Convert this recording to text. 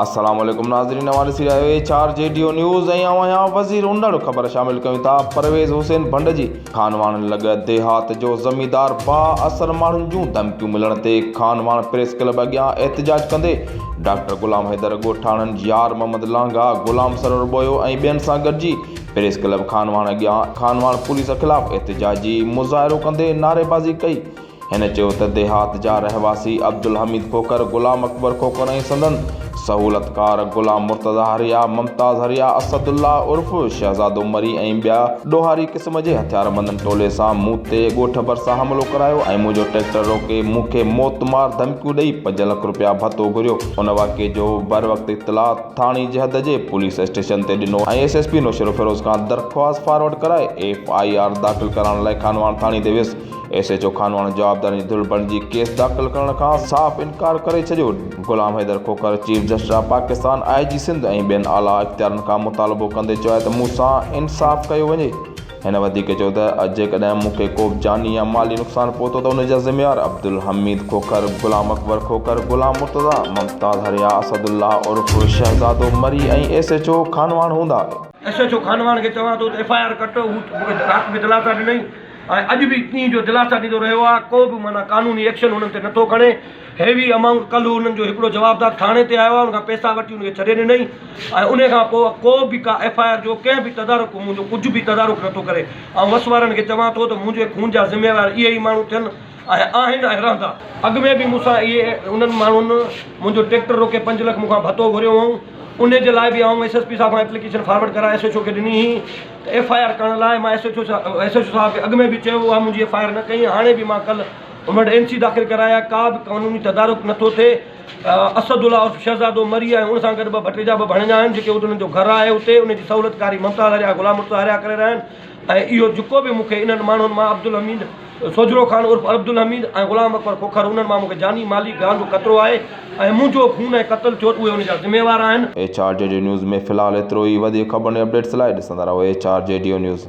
السلام عليڪم ناظرين اوهان ڏسي رهيا آهيو H R G D O news ۽ آئون آهيان وزير انڙ خبر شامل ڪيون ٿا پرويز حسين ڀنڊ جي خانواهڻ لڳ ديهات جو زميندار با اثر ماڻهن جون ڌمڪيون ملڻ تي خانواهڻ پريس ڪلب اڳيان احتجاج ڪندي ڊاڪٽر غلام حيدر ڳوٺاڻن يار محمد لانگاهه غلام سرور ٻوهيو ۽ ٻين سان گڏجي پريس ڪلب خانواهڻ اڳيان خانواهڻ پوليس خلاف احتجاجي مظاهرو ڪندي نعريبازي ڪئي. هن چيو ته ديهات جا رهواسي عبدالحميد کوکر، غلام اڪبر کوکر ۽ سندن سهولتڪار غلام مرتضيٰ هريا، ممتاز هريا، اسد الله عرف شهزادو مري ۽ ٻيا ڏوهاري قسم جي هٿياربندن ٽولي سان مون تي ڳوٺ ڀرسان حملو ڪرايو ۽ منهنجو ٽريڪٽر روڪي مون کي موت مار ڌمڪيون ڏئي پنج لک رپيا ڀتو گهريو. ان واقعي جو بروقت اطلاع ٿاڻي جي حد جي پوليس اسٽيشن تي ڏنو ۽ ايس ايس پي نوشهروفيروز کان درخواست فارورڊ ڪرائي ايف I R داخل ڪرائڻ لاء خانواهڻ ٿاڻي تي ويس. ايس ايڇ او خانواهڻ جوابدارن جي ڌر بڻجي ڪيس داخل ڪرڻ کان صاف انڪار ڪري ڇڏيو. Ghulam Haider Khokhar chief justice of Pakistan, I G Sindh ۽ ٻين اعليٰ اختيارين کان مطالبو ڪندي چيو آهي ته مون سان انصاف ڪيو وڃي. هن وڌيڪ چيو ته جيڪڏهن مون کي ڪو به جاني يا مالي نقصان پهتو ته ان جا ذميوار عبدالحميد کوکر، غلام اڪبر کوکر، غلام مرتضيٰ، ممتاز هريا، اسد الله عرف Shahzado Marri ۽ S H O Khanwahan هوندا. ايس ايڇ او خانواهڻ کي چوان ٿو ته ايف I R ڪٽ، هو مون کي رات به دلاسا ڏنائين. ۽ اڄ به ڏينهن جو دلاسا ڏيندو رهيو آهي ڪو به معنيٰ قانوني ايڪشن انهن تي نٿو کڻي هيوي امائونٽ ڪلهه انهن جو هڪڙو جوابدار ٿاڻي تي آيو آهي ان کان پئسا وٺي ان کي ڇڏي ڏنائين ۽ انهي کان پوء ڪو به ڪا ايف I R جو ڪنهن به تدارڪ منهنجو ڪجهه به تدارڪ نٿو ڪري آئون وس وارن کي چوان ٿو ته منهنجي خون جا ذميوار اهي ئي ماڻهو ٿين ۽ آهن ۽ رهندا. اڳ ۾ به مون سان اهي انهن ماڻهن منهنجو ٽريڪٽر روڪي پنج لک مون کان ڀتو گهريو هئائون انهي جي لاء به آئون ايس ايس پي صاحب کان ايپليڪيشن فارورڊ ڪرائي ايس ايڇ او کي ڏني هئي ته ايف I R ڪرڻ لاء مان S H O S H O صاحب کي اڳ ۾ به چيو اها منهنجي ايف I R نه ڪئي هاڻي به مان ڪلهه ان وٽ اين سي داخل ڪرائي آهي ڪا به قانوني تدارڪ نٿو ٿئي اسد الله عرف شهزادو مري ۽ ان سان گڏ ٻه ڀٽيجا به ڀڻيجا آهن جيڪي انهن جو گهر آهي اتي ان جي سهولتڪاري ممتاز هريا غلام مرتضيٰ هريا ڪري رهيا آهن ۽ اهو جيڪو به مون کي انهن ماڻهن مان عبدالحميد سوجهرو خان عرف عبدالحميد ۽ غلام اڪبر کوکر انهن مان مون کي جاني مالي گان جو خطرو آهي ۽ منهنجو خون ۽ قتل ٿيو ته اهي ان جا ذميوار آهن. H R G D news ۾ في الحال ايترو ئي وڌيڪ خبرن ۽ اپڊيٽس لاء ڏسندا رهو H R G D news.